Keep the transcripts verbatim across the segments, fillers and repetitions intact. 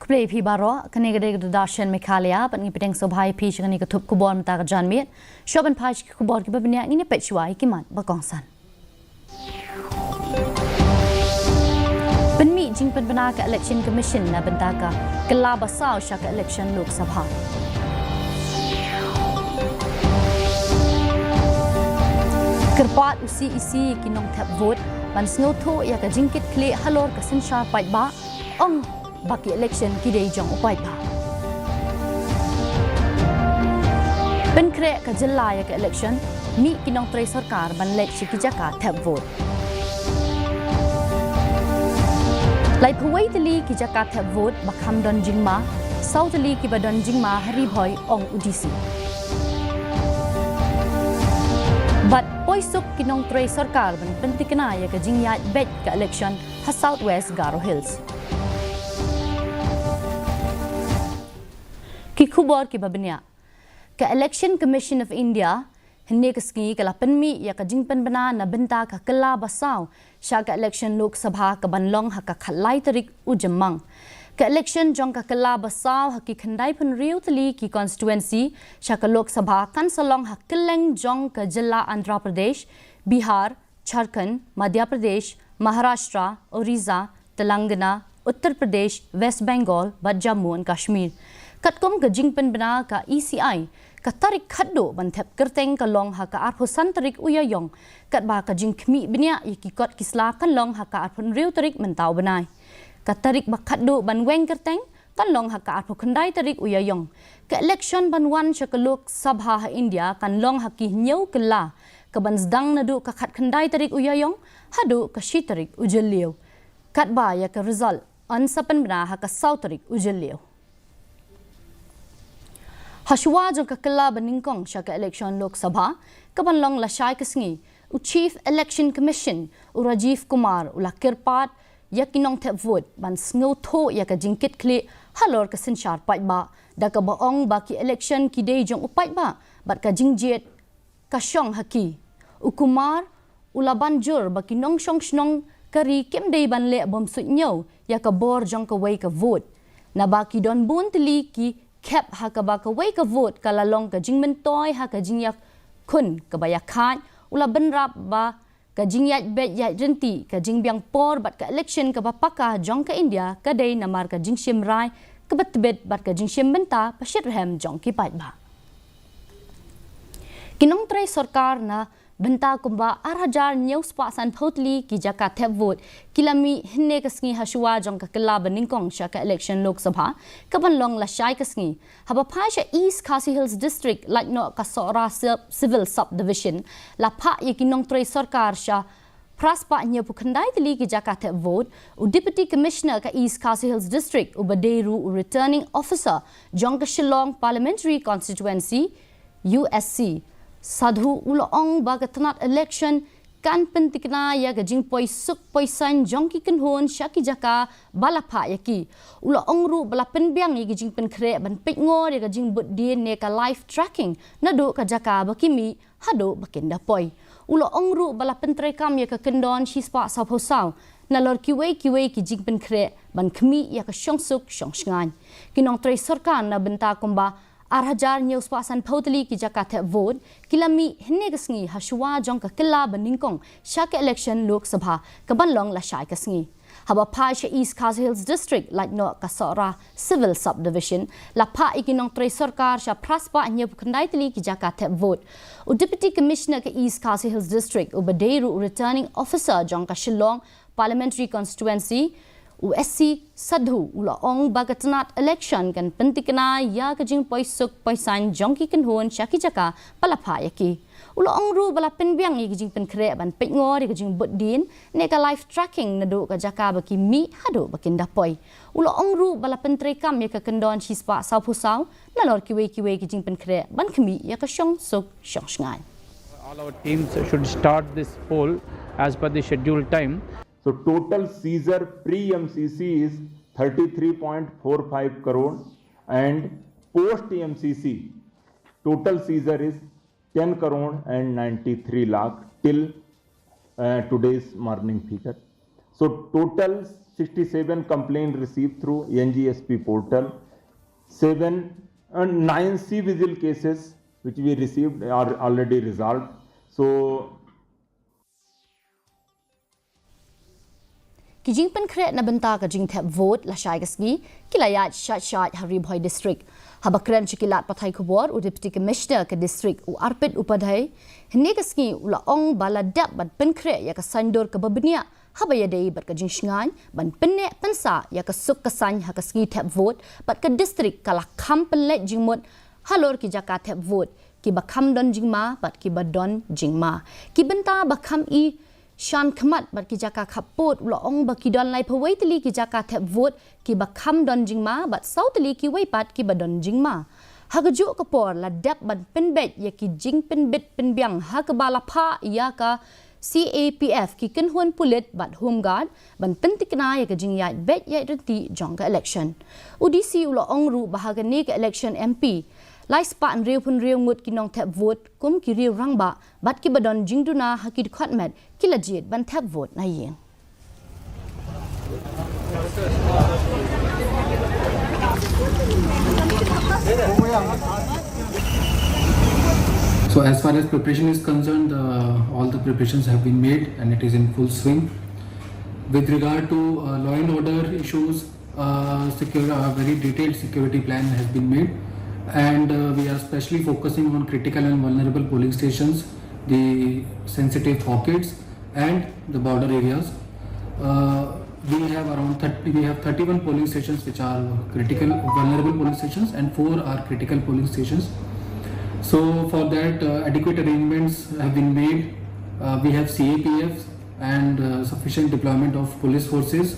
Khublei phi baroh, kane ka dei ka Doordarshan Meghalaya, bad ngi pdiang sngewbha ïa phi sha kane ka thup khubor mynta ka janmiet. Shuwa ban phai sha ki khubor kiba bniah, ngin ïa peit shuwa ïa ki mat ba kongsan. Pynmih jingpynbna ka Election Commission na bynta ka kylla basaw sha ka election Lok Sabha. Kyrpad u C E C ïa ki nongthep vote ban sngewthuh ïa ka jingkitkhlieh halor ka synshar paidbah, ong ba ki election ki dei jong u paidbah. Pynkhreh ka jylla ïa ka election, mih ki nongtrei sorkar ban leit sha ki jaka thep vote. Laiphew wei tylli ki jaka thep vote ba kham don jingma, saw tylli kiba don jingma ha Ri Bhoi, ong u D C. Bad poi suk ki nongtrei sorkar ban pyntikna ïa ka jingïaid beit ka election ha South West Garo Hills. Ki khubor kiba bniah. Ka Election Commission of India hynne ka sngi ka la pynmih ïa ka jingpynbna na bynta ka kylla basaw sha ka election Lok Sabha kaban long ha ka khatlai tarik u Jymmang. Ka election jong ka kylla basaw ha ki khyndaiphew hynriew tylli ki constituency sha ka Lok Sabha kan sa long ha kylleng jong ka jylla Andhra Pradesh, Bihar, Jharkhand, Madhya Pradesh, Maharashtra, Orissa, Telangana, Uttar Pradesh, West Bengal bad Jammu and Kashmir. Katkum ka jingpynbna ka E C I, ka tarik khatduh ban thep kyrteng ka long ha ka arphew san tarik u Ïaïong, katba ka jingkhmih bniah ïa ki kot ki sla kan long ha ka arphew hynriew tarik mynta u bnai. Ka tarik ba khatduh ban weng kyrteng kan long ha ka arphew khyndai tarik u Ïaïong. Ka election ban wan sha ka Lok Sabha ha India kan long ha ki hynñiew kylla, kaban sdang naduh ka khatkhyndai tarik u Ïaïong haduh ka shi tarik u Jylliew. Katba ïa ka result yn sa pynbna ha ka saw tarik u Jylliew. Hashuwa jong ka kylla banyngkong sha ka election Lok Sabha kaban long lashai ka sngi, u Chief Election Commission u Rajiv Kumar u la kyrpad ïa ki nongthep vote ban sngewthuh ïa ka jingkitkhlieh halor ka synshar paidbah, da kaba ong ba ki election ki dei jong u paidbah bad ka jingjied ka shong ha ki. U Kumar u la ban jur ba ki nongshong shnong ka ri kim dei ban leh bym suidñiew ïa ka bor jong kawei ka vote, naba ki don bun tylli ki khep ha kaba kawei ka vote ka la long ka jingmyntoi ha ka jingïakhun kaba ïakhaid. U la bynrap ba ka jingïaid beit ïaid ryntih, ka jingbiang por bad ka election kaba paka jong ka India ka dei namar ka jingshim rai kaba tbit bad ka jingshim bynta ba shitrhem jong ki paidbah. Ki nongtrei sorkar na bynta kumba ar hajar hynñiew spah sanphew tylli ki jaka thep vote ki la mih hynne ka sngi hashuwa jong ka kylla banyngkong sha ka election Lok Sabha kaban long lashai ka sngi. Haba phai sha East Khasi Hills District, lait noh ka Sohra Sub-, Civil Subdivision, la phah ïa ki nongtrei sorkar sha phra spah hynñiewphew khyndai tylli ki jaka thep vote. U Deputy Commissioner ka East Khasi Hills District uba dei ruh u Returning Officer jong ka Shillong Parliamentary Constituency, U S C, Sadhu u la ong ba ka tnat election kan pyntikna ïa ka jingpoi suk poi saiñ jong ki kynhun sha ki jaka ba la phah ïa ki. U la ong ruh ba la pynbiang ïa ka jingpynkhreh ban peitngor ïa ka jingbud dien ne ka live tracking naduh ka jaka ba ki mih haduh ba kin da poi. U la ong ruh ba la pyntreikam ïa ka kyndon shispah sawphew saw nalor kiwei kiwei ki jingpynkhreh ban khmih ïa ka shongsuk shongshngaiñ. Ki nongtrei sorkar na bynta kumba ar hajar hynñiew spah sanphew tylli ki jaka thep vote ki la mih hynne ka sngi hashuwa jong ka kylla banyngkong sha ka election Lok Sabha kaban long lashai ka sngi. Haba phai sha East Khasi Hills District, lait noh ka Sohra Civil Subdivision, la phah ïa ki nongtrei sorkar sha phra spah hynñiewphew khyndai tylli ki jaka thep vote. U Deputy Commissioner ka East Khasi Hills District uba dei ruh u Returning Officer jong ka Shillong Parliamentary Constituency, u S C Sadhu u la ong ba ka tnat election kan pyntikna ïa ka jingpoi suk poi saiñ jong ki kynhun sha ki jaka ba la phah ïa ki. U la ong ruh ba la pynbiang ïa ka jingpynkhreh ban peitngor ïa ka jingbud dien ne ka live tracking naduh ka jaka ba ki mih haduh ba kin da poi. U la ong ruh ba la pyntreikam ïa ka kyndon shispah sawphew saw nalor kiwei kiwei ki jingpynkhreh ban khmih ïa ka shongsuk shongshngaiñ. All our teams should start this poll as per the scheduled time. So total seizure pre M C C is thirty-three point four five crore and post M C C total seizure is ten crore and ninety-three lakh till uh, today's morning figure. So total sixty-seven complaint received through N G S P portal, seven and nine C vigil cases which we received are already resolved. So Ki jingpynkhreh na bynta ka jingthep vote la shai ka sngi ki la ïaid shait shait ha Ri Bhoi District. Haba kren sha ki lad pathai khubor u Deputy Commissioner ka District u Arpit Upadhyay, hynne ka sngi u la ong ba la dep ban pynkhreh ïa ka saiñdur kaba bniah haba ïadei bad ka jingshngaiñ ban pynneh pynsah ïa ka suk ka saiñ ha ka sngi thep vote bad ka district ka la kham pynleit jingmut halor ki jaka thep vote kiba kham don jingma bad kiba don jingma. Ki bynta ba kham i shan khmat bad ki jaka khappud u la ong ba ki don laiphew wei tylli ki jaka thep vote kiba kham don jingma bad saw tylli kiwei pat kiba don jingma. Ha kajuh ka por la dep ban pynbeit ïa ki jingpynbit pynbiang ha kaba la phah ïa ka C A P F, ki kynhun pulit bad Home Guard ban pyntikna ïa ka jingïaid beit ïaid ryntih jong ka election. U D C u la ong ruh ba ha kane ka election M P, lai spah hynriewphew hynriew ngut ki nongthep vote kum ki riew rangbah bad kiba don jingduna ha ki dkhot met ki la jied ban thep vote na ïing. So as far as preparation is concerned, uh, all the preparations have been made and it is in full swing. With regard to uh, law and order issues, uh, secure, a very detailed security plan has been made, and uh, we are specially focusing on critical and vulnerable polling stations, the sensitive pockets, and the border areas. Uh, we have around thirty, we have thirty-one polling stations which are critical, vulnerable polling stations, and four are critical polling stations. So for that, uh, adequate arrangements have been made. Uh, we have C A P Fs and uh, sufficient deployment of police forces.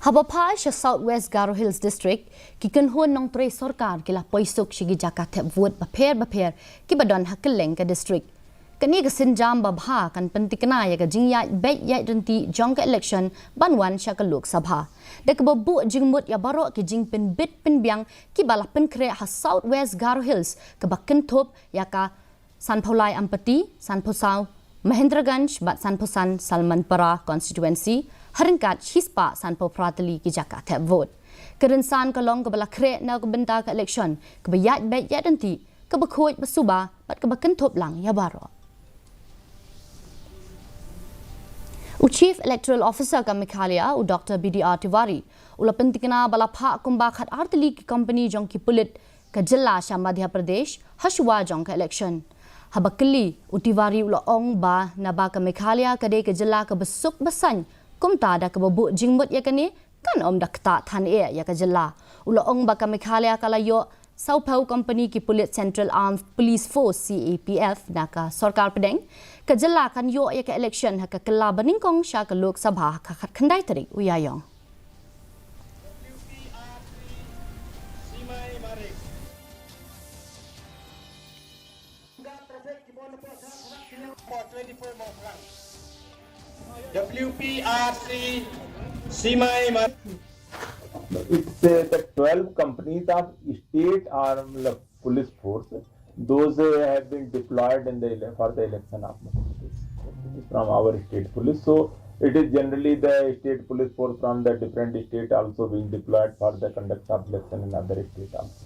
Haba phai sha South West Garo Hills District, ki kynhun nongtrei sorkar ki la poi suk sha ki jaka thep vote bapher bapher kiba don ha kylleng ka district. Kane ka sienjam babha kan pyntikna ïa ka jingïaid beit ïaid ryntih jong ka election ban wan sha ka Lok Sabha. Da kaba buh jingmut ïa baroh ki jingpynbit pynbiang kiba la pynkhreh ha South West Garo Hills kaba kynthup ïa ka sanphew lai Ampati, sanphew saw Mahendraganj bad sanphew san Salmanpara constituency, ha ryngkat shispah sanphew phra tylli ki jaka thep vote. Ka rynsan ka long kaba la khreh na ka bynta ka election kaba ïaid beit ïaid ryntih, kaba khuid ba suba bad kaba kynthup lang ïa baroh. U Chief Electoral Officer ka Meghalaya, u Doctor B D R Tiwari, u la pyntikna ba la phah kumba khat ar tylli ki kompani jong ki pulit ka jylla sha Madhya Pradesh ha shuwa jong ka election. Haba kylli, u Tiwari u la ong ba naba ka Meghalaya ka dei ka jylla kaba suk ba saiñ, kumta da kaba buh jingmut ïa kane kan ym da ktah than eh ïa ka jylla. U la ong ba ka Meghalaya ka la ïoh sawphew kompani ki pulit Central Armed Police Force, C A P F, na ka sorkar pdeng. Ka jylla kan ïoh ïa ka election ha ka kylla banyngkong sha ka Lok Sabha ha ka khatkhyndai tarik u Ïaïong. W P R C Simai Mar- It's uh, the twelve companies of state armed police force. Those uh, have been deployed in the ele- for the election of Madhya Pradesh from our state police. So it is generally the state police force from the different state also being deployed for the conduct of election in other state also.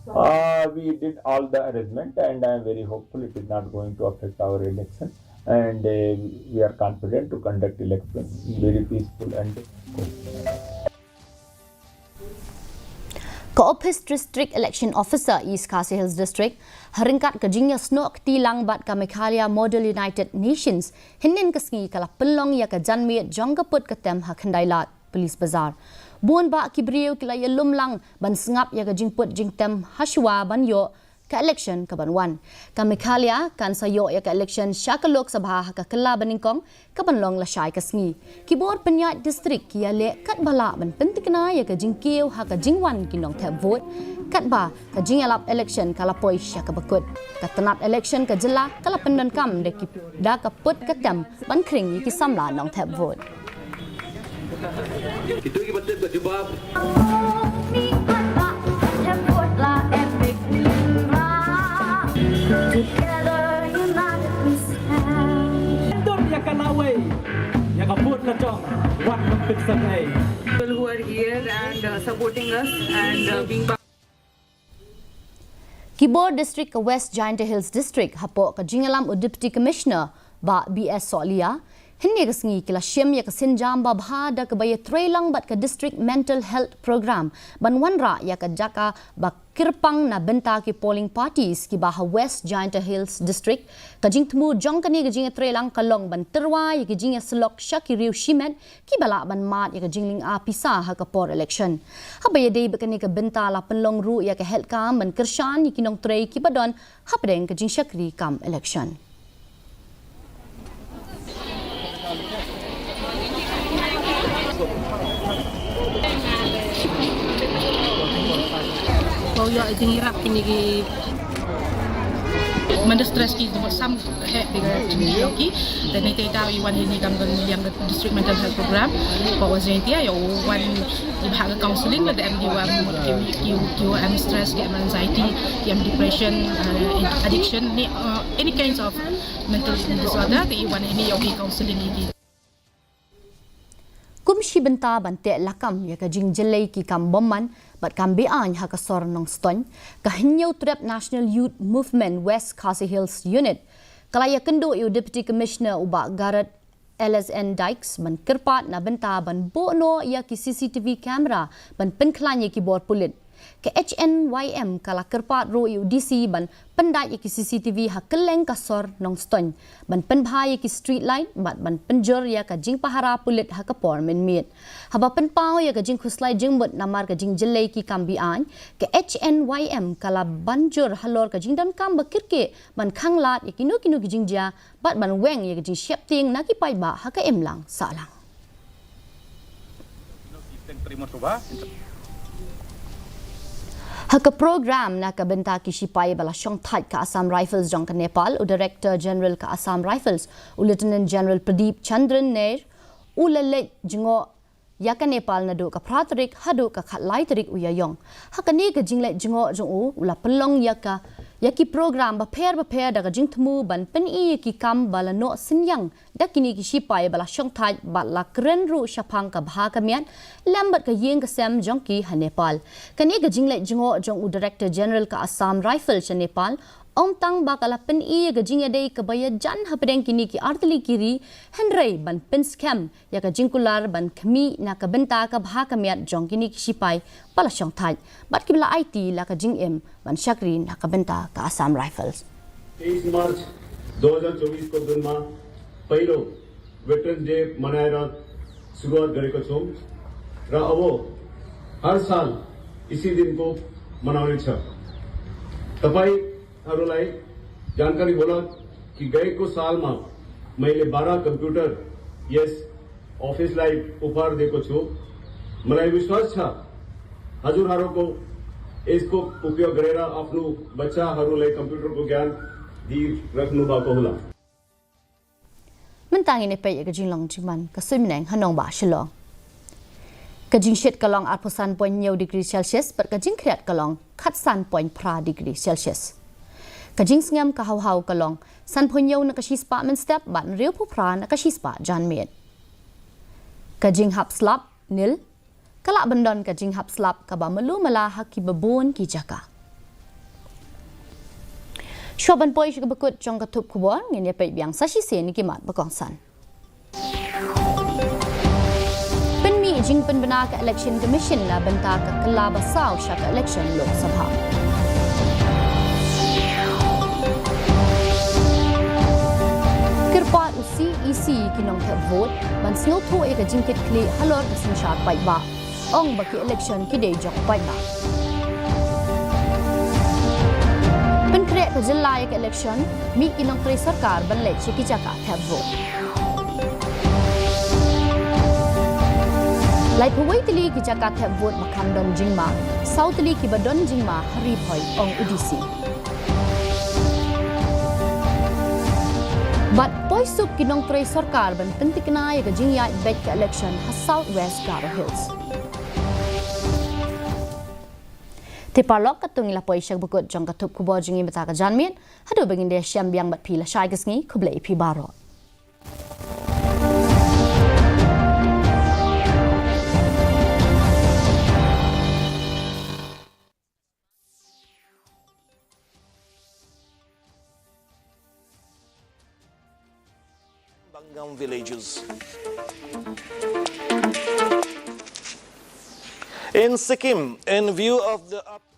Uh, we did all the arrangement and I am very hopeful it is not going to affect our election and uh, we are confident to conduct election very peaceful and Ka Office District Election Officer East Khasi Hills District, ha ryngkat ka jingïasnoh kti lang bad ka Meghalaya Model United Nations, hynnin ka sngi ka la pynlong ïa ka janmiet jong ka put ka tem ha Khyndai Lad, Police Bazar. Bun bah ki briew ki la ïalum lang ban sngap ïa ka jingput jingtem ha shuwa ban ïoh ka election ka ban wan. Ka Meghalaya kan sa ïoh ïa ka election sha ka Lok Sabha ha ka kylla banyngkong ka ban long lashai ka sngi. Ki bor pynïaid district ki ïaleh katba lah ban pyntikna ïa ka jingkiew ha ka jingwan ki nongthep vote. Katba ka jingïalap election ka la poi sha kaba kut. Ka tnat election ka jylla ka la pyndonkam da ki da ka put ka tem ban khring ïa ki samla nongthep vote. Kito kiba tip ka jubab. Together united we stand. Dur ïa ka lawei, ïa ka vote People who are here and uh, supporting us and uh, being part. Ki bor District ka West Jaintia Hills District hapoh ka jingïalam u Deputy Commissioner Bah B S Sohliya, hynne ka sngi ki la shim ïa ka sienjam babha da kaba ïatreilang bad ka District Mental Health Program ban wanrah ïa ka jaka ba kyrpang na bynta ki polling parties kiba ha West Jaintia Hills District. Ka jingthmu jong kane ka jingïatreilang ka long ban tyrwa ïa ki jingïasyllok sha ki riew shimet kiba lah ban mad ïa ka jinglynga pisa ha ka por election. Haba ïadei bad kane ka bynta la pynlong ruh ïa ka health camp ban kyrshan ïa ki nongtrei kiba don hapdeng ka jingshakri kam election. Ko ïa jingïarap kine ki manda stress ki, sam heh bega jingïarap ki. Dan ite tahu i wan hini kam don ïa ka District Mental Health Program. Ko wan sini tia ïa wan i bha ka counseling la da em ki wan ki ki ki em stress, ki em anxiety, ki em depression, uh, addiction ni, uh, any kinds of mental disorder te i wan hini ïa ki counseling i ki. Kum shi bynta ban teh lakam ïa ka jingjyllei ki kam bymman bad kam be-aiñ ha ka sor Nongstoiñ, ka Hynñiewtrep National Youth Movement West Khasi Hills Unit ka la ïakynduh ïa u Deputy Commissioner u Bah Garod L S N Dykes ban kyrpad na bynta ban buh noh ïa ki C C T V camera ban pynkhlaiñ ïa ki bor pulit. Ka H N Y M ka la kyrpad ruh ïa u D C ban pyndait ïa ki C C T V ha kylleng ka sor Nongstoiñ, ban pynbha ïa ki street light bad ban pynjur ïa ka jingpahara pulit ha ka por mynmiet. Haba pynpaw ïa ka jingkhuslai jingmut namar ka jingjyllei ki kam be-aiñ, ka H N Y M ka la ban jur halor ka jingdonkam ba kyrkieh ban khanglad ïa kino kino ki jingjia bad ban weng ïa ka jingsheptieng na ki paidbah ha ka imlang sahlang. Ha ka program na ka bynta ki shipai ba la shongthait ka Assam Rifles jong ka Nepal, u Director General ka Assam Rifles, u Lieutenant General Pradeep Chandran Nair, u la leit jngoh ïa ka Nepal naduh ka phra tarik haduh ka khatlai tarik u Ïaïong. Ha kane ka jingleit jngoh jong u, u la pynlong ïa ka ïa ki program bapher bapher da ka jingthmu ban pyni ïa ki kam ba la noh synñiang da kine ki shipai ba la shongthait bad la kren ruh shaphang ka bha ka miat lem bad ka ïing ka sem jong ki ha Nepal. Kane ka jingleit jngoh jong u Director General ka Assam Rifles sha Nepal ym tang ba ka la pyni ïa ka jingïadei kaba ïajan hapdeng kine ki artylli ki ri, hynrei ban pynskhem ïa ka jingkular ban khmih na ka bynta ka bha ka miat jong kine ki shipai ba la shongthait bad kiba la aiti la ka jingim ban shakri na ka bynta ka Assam Rifles. तेइस मार्च दो हजार चौबीस को दिन मा पहिलो वेटरन्स डे मनाएर सुरुवात गरेको छौँ र अब हर साल यसै दिनको मनाउने छ। तपाईँ हरूलाई जानकारी होला कि गएको सालमा मैले बाह्र कम्प्युटर यस अफिसलाई उपहार दिएको छु। मलाई विश्वास छ हजुरहरूको यसको उपयोग गरेर आफ्नो बच्चाहरूलाई कम्प्युटरको ज्ञान दिइराख्नु भएको होला। Mynta ngin ïa peit ïa ka jinglong jingman ka suiñ bneng ha nongbah Shillong. Ka jingshit ka long arphew san point hynñiew degree Celsius bad ka jingkhriat ka long khatsan point phra degree Celsius. Ka jingsngem ka haw haw ka long sanphew hynñiew na ka shispah mynstep bad hynriewphew phra na ka shispah janmiet. Ka jinghap slap nil, ka lah ban don ka jinghap slap kaba malu mala ha kiba bun ki jaka. Shuwa ban poi sha kaba kut jong ka thup khubor, ngin ïa peit biang sa shisien ïa ki mat ba kongsan. Pynmih jingpynbna ka Election Commission na bynta ka kylla ba saw sha ka election Lok Sabha. Kyrpad u C E C ki nongthep vote ban sngewthuh ïa ka jingkitkhlieh halor ka synshar paidbah. Ong ba ki election ki dei jong u paidbah. Pynkhreh ka jylla ïa ka election, mih ki nongtrei sorkar ban leit sha ki jaka thep vote. Laiphew wei tylli ki jaka thep vote ba kham don jingma, saw tylli kiba don jingma ha Ri Bhoi, ong u D C. Bad poi suk ki nongtrei sorkar ban pyntikna ïa ka jingïaid beit ka election ha South West Garo Hills. Te paralok, katto ngi la poi sha kaba kut jong ka thup khubor jong ngi mynta ka janmiet. Haduh ba ngin ïashem biang bad phi lashai ka sngi, khublei ïa phi baroh. Pangam villages. In Sikkim, in view of the up-